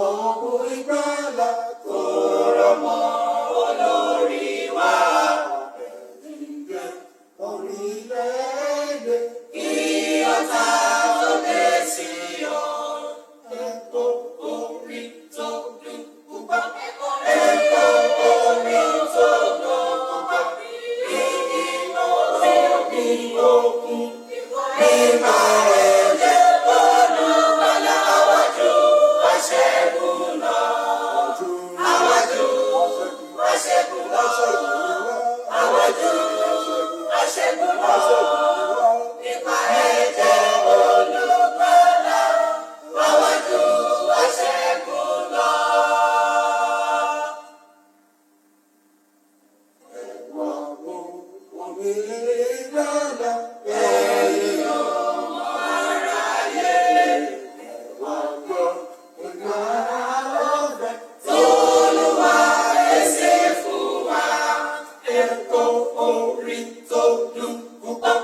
Ọmọ ogun ìgbàlà tó rọ̀ mọ́ olórí wa. Orílẹ̀-èdè kí ọ̀tá tó dé sí ọ. Ẹ̀kọ́ orin tó dùn púpọ̀. Ẹ̀kọ́ orin tó dùn púpọ̀. Ní òkun. Nípa ẹ̀jẹ̀ olùgbàlà àwa ju aṣẹ́gun lọ. Àwa ju aṣẹ́gun lọ. Àwa ju aṣẹ́gun lọ. Nípa ẹ̀jẹ̀ olùgbàlà àwa ju aṣẹ́gun lọ. Wá wo orin ìgbàlà, ẹ̀yin ọmọ aráyé. Wá gbọ́ ìgbàlà ọ̀fẹ́ t'Olúwa pèsè fún wa. Ẹ̀kọ́ orin tó dùn púpọ̀.